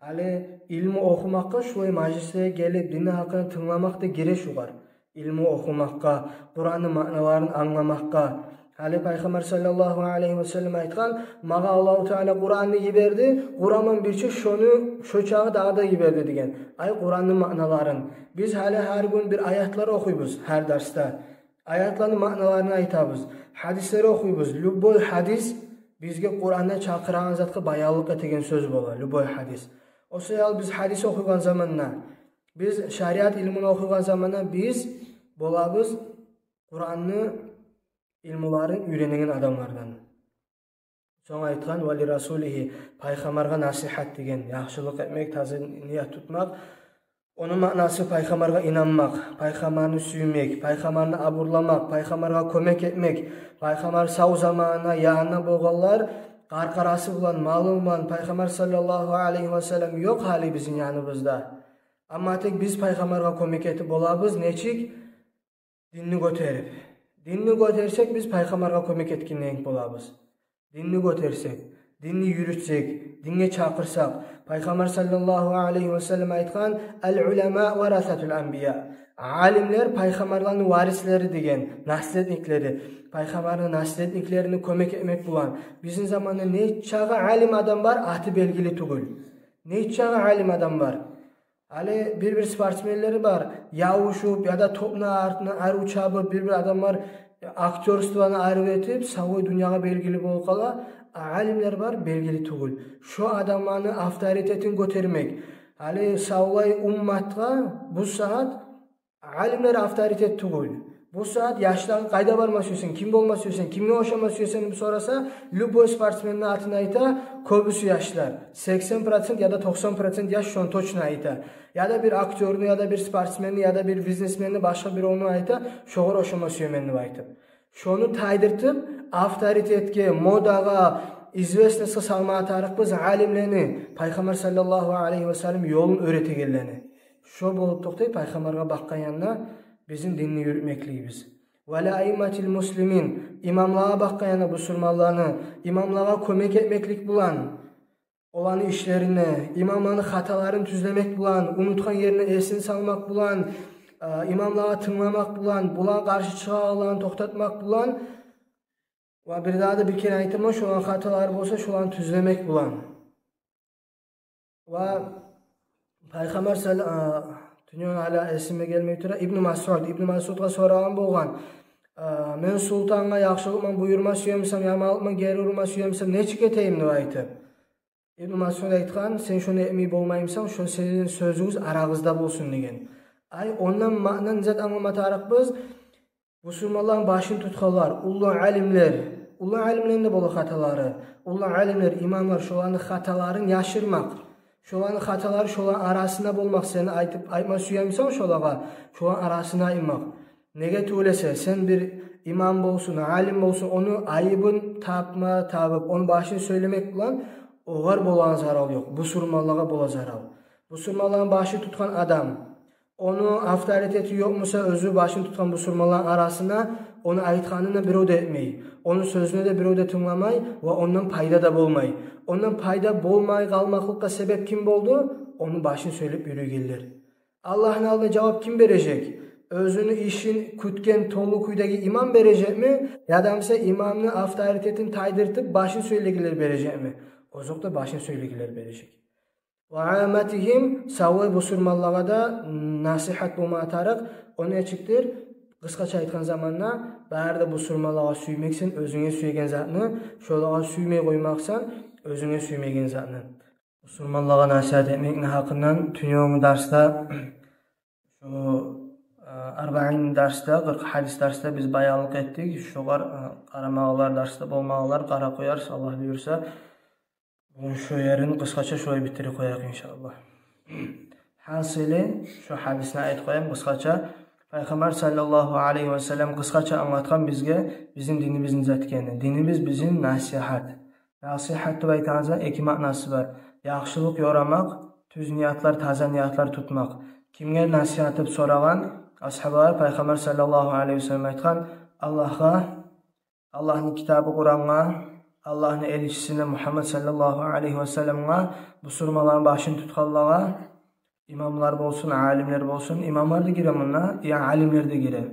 Гьали илму охумакъгъа шулай мажлислеге гелип, динни гьакъында тынгламакъ да гире шугъар. Илму охумакъгъа, Къуранны маъналарын англамакъгъа. Гьали Пайхаммар саллаллагьу алайгьи ва саллам айтгъан: «Магъа Аллагьу Таала Къуранны йиберди, Къуран булан бирче шону, шо чакъы дагъы да йиберди», — деген. Ай, Къуранны маъналарын. Биз гьали гьар гюн бир аятлар охуйбуз гьар дарсда. Аятланы маъналарын айтабыз. Гьадислер охуйбуз. Любой гьадис бизге Къуранда чакъырагъан затгъа баянлыкъ этеген сёз бола, любой гьадис. О саялы биз гьадис охуйгъан заманда, биз шариат илмуну охуйгъан заманда биз болабыз Къуранны илмуларын уьйренеген адамлардан. Сонг айтгъан: «Ва ли расулигьи», пайхаммаргъа насигьат деген, яхшылыкъ этмек, таза ният тутмакъ. Ону маънасы — пайхаммаргъа инанмакъ, пайхаммарны сюймек, пайхаммарны абурламакъ, пайхаммаргъа кёмек этмек, пайхаммар сав заманына янында болгъанлар къаркъарасы булан, малы булан, Пайхаммар саллаллагьу алайгьи ва саллам ёкъ гьали бизин яныбызда. Амма тек биз пайхаммаргъа кёмек этип болабыз, нечик? Динни гётерип. Динни гётерсек, биз пайхаммаргъа кёмек этгенден болабыз. Динни гётерсек, динни юрютсек, динге чакъырсакъ. Пайхаммар саллаллагьу алайгьи ва саллам айтгъан: «Ал-уламау варасатул анбия». Алимлер пайхаммарланы варислери деген, наследниклери. Пайхаммарны наследниклерине кёмек этмек булан. Бизин заманда нечакъы алим адам бар, аты белгили тюгюл. Нечакъы алим адам бар. Гьали бир-бир спортсменлер бар, ябушуп яда топну артына арив чабып, бир-бир адамлар актёрствону арив этип, савлай дюньягъа белгили болуп къала, а алимлер бар, белгили тюгюл. Шо адамланы авторитетин гётермек. Гьали савлай умматгъа бу сагьат алимлер авторитет тюгюл. Бу сагьат яшлар, къайда барма сюйсен, ким болма сюйсен, кимге ошама сюйсен деп сораса, любой спортсменни атын айта кёбюсю яшлар. Сексен процент яда токъсан процент яш шону точно айта. Яда бир актёрну, яда бир спортсменни, яда бир бизнесменни, башгъа бир ону айта, шогъар ошама сюемен деп айтып. Шону тайдыртып, авторитетге, модагъа, известностгъа салма тарыкъбыз алимлени, Пайхаммар саллаллагьу алайгьи васаллам ёлун уьйретегенлени. Шо болуп токътай Пайхаммаргъа бакъгъан янда бизин динни юрютмеклигибиз. Ва ла аимматил муслимин, имамлагъа бакъгъан янда бусурманланы, имамлагъа кёмек этмеклик булан, оланы ишлерине, имамланы хаталарын тюзлемек булан, унутгъан ерине эсин салмакъ булан, а, имамлагъа тынгламакъ булан, булагъа къаршы чыгъагъанланы токътатмакъ булан, ва бирдагъы да бир керен айтаман, шоланы хаталары болса, шоланы тюзлемек булан. Ва Пайхаммар сал-, а, дюньяны гьали эсиме гелмей тура, Ибну Масъуд, Ибну Масъудгъа сорагъан болгъан, а, мен султангъа яхшылыкъман буюрма сюемисем, яманлыкъман гери урма сюемисем, нечик этейим деп айтып. Ибну Масъуд айтгъан, сен шону этмей болмаймысан, шо сизин сёзюгюз арагъызда болсун деген. Ай, ондан маънаны зат англама тарыкъбыз. Бусурманланы башын тутгъанлар, уллу алимлер, уллу алимлени де бола хаталары, уллу алимлер, имамлар, шоланы хаталарын яшырмакъ, шоланы хаталары шоланы арасында болмакъ, сен айтып, айтма сюемисен шолагъа, шоланы арасында айтмакъ. Неге тюгюл эсе, сен бир имам болсун, алим болсун, ону айыбын тапма, табып, ону башын сёйлемек булан огъар болагъан зарал ёкъ, бусурманлагъа бола зарал. Бусурманланы башын тутгъан адам, ону авторитети ёкъ буса, оьзю башын тутгъан бусурманланы арасына, ону айтгъанын да бирев де этмей, ону сёзюне де бирев де тынгламай ва ондан пайда да болмай. Ондан пайда болмай къалмакълыкъгъа себеп ким болду? Ону башын сёйлеп юрюйгенлер. Аллагьны алдында жавап ким бережек? Оьзюню ишин кютген толу кюйдеги имам бережекми? Яда буса имамны авторитетин тайдыртып, башын сёйлегенлер бережекми? Озокъда, башын сёйлегенлер бережек. Ва амматигьим, савлай бусурманлагъа да насигьат болма тарыкъ. О нечикдир? Къысгъача айтгъан заманда, бары да бусурманлагъа сюймексен оьзюнге сюеген затны, шолагъа сюймей къоймакъсан оьзюнге сюймеген затны. Бусурманлагъа насигьат этмекни гьакъындан тюнегюнгю дарсда, шу, а, Арбаин дарсда, къыркъ гьадис дарсда биз баянлыкъ этдик. Шогъар, а, къарамагъанлар, дарсда болмагъанлар къарап къоярсыз, Аллагь буюрса. Бугюн шу ерин къысгъача шулай битдирип къояйыкъ, иншааллагь. Гьасили, шу гьадисни айтып къояйым къысгъача. Пайхаммар саллаллагьу алайгьи васаллам къысгъача англатгъан бизге бизин динибизни зат экенни. Динибиз бизин насигьат. Насигьат деп айтагъан затны эки маънасы бар. Яхшылыкъ ёрамакъ, тюз ниятлар, таза ниятлар тутмакъ. Кимге насигьат деп сорагъан асгьабалар, Пайхаммар саллаллагьу алайгьи васаллам айтгъан: Аллагьгъа, Аллагьны китабы Къурангъа, Аллагьны элчисине Мугьаммад саллаллагьу алайгьи васалламгъа, бусурманланы башын тутгъанлагъа, имамлар болсун, алимлер болсун, имамлар да гире мунда, я алимлер де гире.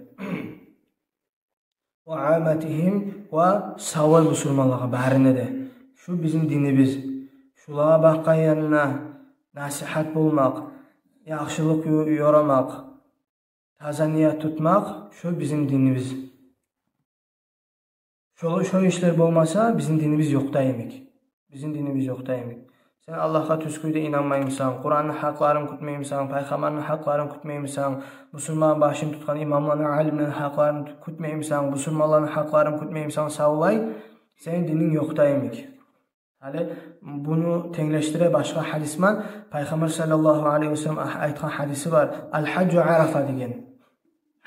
Ва амматигьим, ва савлай бусурманлагъа, барына да. Шу бизин динибиз. Шулагъа бакъгъан янына насигьат болмакъ, яхшылыкъ ё-, ёрамакъ, таза ният тутмакъ, шу бизин динибиз. Шо, шо ишлер болмаса, бизин динибиз ёкъдай йимик. Бизин динибиз ёкъдай йимик. Сен Аллагьгъа тюз кюйде инанмаймысан, Къуранны гьакъларын кютмеймисен, Пайхаммарны гьакъларын кютмеймисен, бусурманланы башын тутгъан имамланы, алимлени гьакъларын кютмеймисен, бусурманланы гьакъларын кютмеймисен, савлай, сени дининг ёкъдай йимик. Гьали буну тенглешдире башгъа гьадис бар. Пайхаммар саллаллагьу алайгьи васаллам айтгъан гьадиси бар. Ал-гьажжу Арафа деген.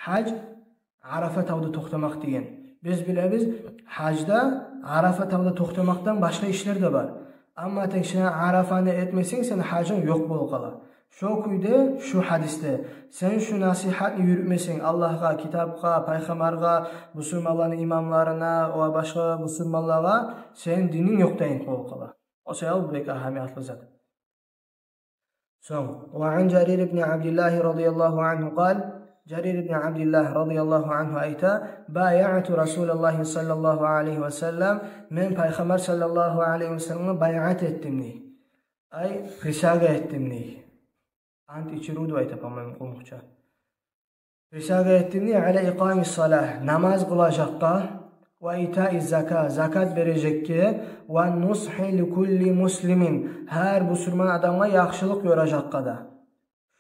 Гьаж Арафа тавда токътамакъ деген. Биз билебиз, гьажда Арафа тавда токътамакъдан башгъа ишлер де бар. Амма тек шо Арафаны этмесенг, сени гьажынг ёкъ болуп къала. Шо кюйде, шу гьадисде, сен шу насигьатны юрютмесенг Аллагьгъа, китапгъа, Пайхаммаргъа, бусурманланы имамларына ва башгъа бусурманлагъа, сени дининг ёкъдай йимик болуп къала. О саялы бу бек агьамиятлы зат. Сонг, ва ан Жарир ибн Абдиллагь радияллагьу ангьу къал, Жарир ибн Абдиллагь радияллагьу ангьу айта: «Баяъту Расулаллагьи саллаллагьу алайгьи ва саллам, мен Пайхаммар саллаллагьу алайгьи ва салламгъа байъат этдим», — дей. Ай, присяга этдим, дей. Ант ичирив деп айта, по-моему, къумукъча. Присяга этдим, дей, «аля икъами салагь», намаз къылажакъгъа, «ва итаи зака», закат бережекге, «ва нусгьи ли кулли муслимин», гьар бусурман адамгъа яхшылыкъ ёражакъгъа да.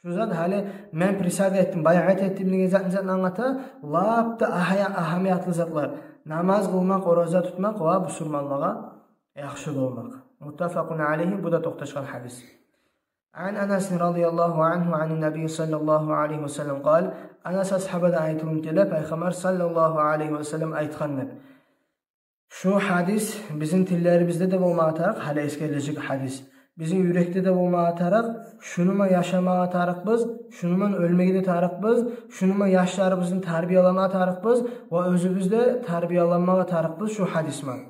Шу зат гьали мен присяга этдим, байъат этдим деген затны, затны англата, лап да агьая-, агьамиятлы затлар. Намаз къылмакъ, ораза тутмакъ ва бусурманлагъа яхшы болмакъ. Муттафакъун алейгьи, бу да токъташгъан гьадис. Ан Анас радияллагьу ангьу ан набий саллаллагьу алейгьи ва саллам къал, Анас асгьабадан айтылып геле, Пайхаммар саллаллагьу алейгьи ва саллам айтгъан деп. Шу гьадис бизин тиллерибизде де болмагъа тарыкъ, гьали эсгерилежек гьадис. Бизин юрекде де болмагъа тарыкъ, шуну булан яшамагъа тарыкъбыз, шуну булан оьлмеге де тарыкъбыз, шуну булан яшларыбызны тарбияламагъа тарыкъбыз ва оьзюбюз де тарбияланмагъа тарыкъбыз шу гьадис булан.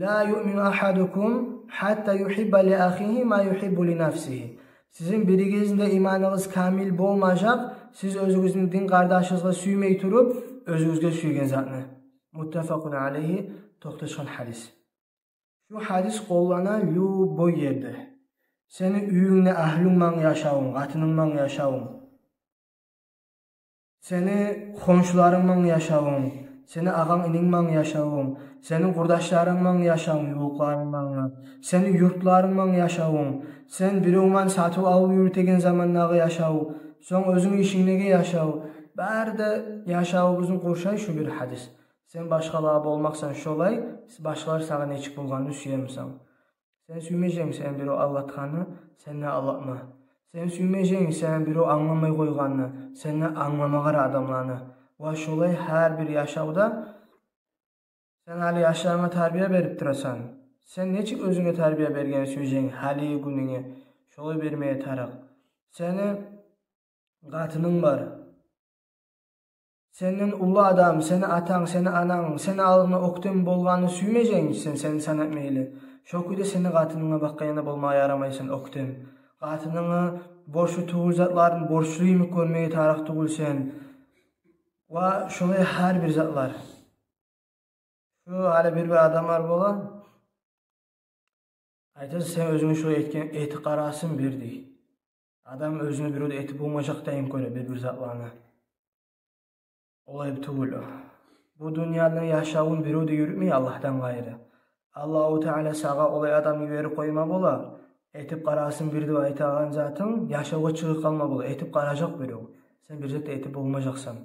Ла юъмину агьадукум гьатта югьибба ли ахигьи ма югьиббу ли нафсигьи. Сизин биригизни де иманыгъыз камил болмажакъ, сиз оьзюгюзню дин къардашыгъызгъа сюймей туруп, оьзюгюзге сюйген затны. Муттафакъун алейгьи, токъташгъан гьадис. Шу гьадис къоллана любой ерде. Сени уьюнгде агьлюнг булан яшавунг, къатынынг булан яшавунг. Сени хоншуларынг булан яшавунг, сени агъанг-ининг булан яшавунг, сени къурдашларынг булан яшавунг, ювукъларынг булан, сени юртларынг булан яшавунг, сен биревмен сатыв-алыв юрютеген замандагъы яшав, сонг оьзюнг ишингдеги яшав. Бары да яшавубузну къуршай шу бир гьадис. Сен башгъалагъа болмакъсан шолай, башгъалар сагъа нечик болгъанны сюемисен? Сен сюймеженг сен бирев алдатгъанны, сен де алдатма. Сен сюймеженг сен бирев англамай къойгъанны, сен де англама къара адамланы. Ва шолай гьар бир яшавда. Сен гьали яшларынга тарбия берип турасан. Сен нечик оьзюнге тарбия бергенни сюеженг гьали гюнюнге, шолай бермеге тарыкъ. Сени къатынынг бар. Сенден уллу адам, сени атанг, сени ананг, сени алдынгда оьктем болгъанны сюймеженг сен, сени сан этмейли. Шо кюйде сени къатынынга бакъгъан янда болмагъа ярамай сен оьктем. Къатынынга борчлу тюгюл затларын борчлу йимик гёрмеге тарыкъ тюгюл сен. Ва шолай гьар бир затлар. Шу гьали бир-бир адамлар бола. Айтасыз, сен оьзюнг шулай этген, этип къарасын бир дей. Адам оьзюню бирев де этип болмажакъ дайын гёре бир-бир затланы. Олай тюгюл. Бу дюньяны яшавун бирев де юрютмей Аллагьдан къайры. Аллагьу Таала сагъа олай адам йиберип къойма бола. Этип къарасын бир деп айтагъан затынг яшавгъа чыгъып къалма бола. Этип къаражакъ бирев. Сен бир зат да этип болмажакъсан.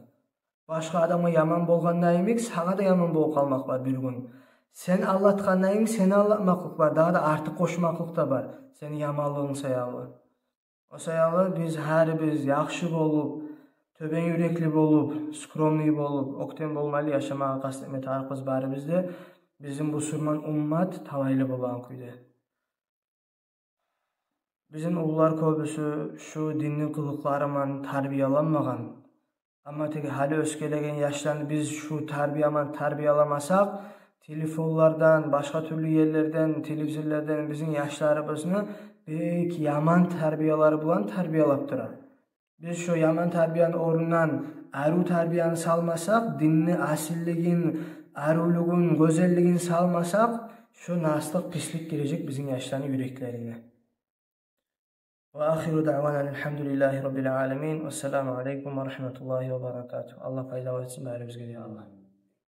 Башгъа адамгъа яман болгъанда йимик, сагъа да яман болуп къалмакъ бар бир гюн. Сен алдатгъанда йимик, сени алдатмакълыкъ бар, дагъы да артыкъ къошмакълыкъ да бар сени яманлыгъынг саялы. О саялы биз гьарибиз яхшы болуп, тёбен юрекли болуп, скромный болуп, оьктем болмайлы яшамагъа къаст этме тарыкъбыз барибиз де, бизин бусурман уммат талайлы болагъан кюйде. Бизин уллулар кёбюсю шу динни къылыкълары булан тарбияланмагъан. Амма теги гьали оьсюп гелеген яшланы биз шу тарбия булан тарбияламасакъ, телефонлардан, башгъа тюрлю ерлерден, телевизорлардан бизин яшларыбызны бек яман тарбиялар булан тарбиялап тура. Биз шо яман тарбияны орнундан арив тарбияны салмасакъ, динни асиллигин, аривлюгюн, гёзеллигин салмасакъ, шо наслыкъ, пислик гирежек бизин яшланы юреклерине. Ва ахиру даъвана алгьамдулиллагьи раббил аламин. Вассаламу алейкум ва рагьматуллагьи ва баракатугь. Аллагь пайдалы этсин барибизге де, я Аллагь.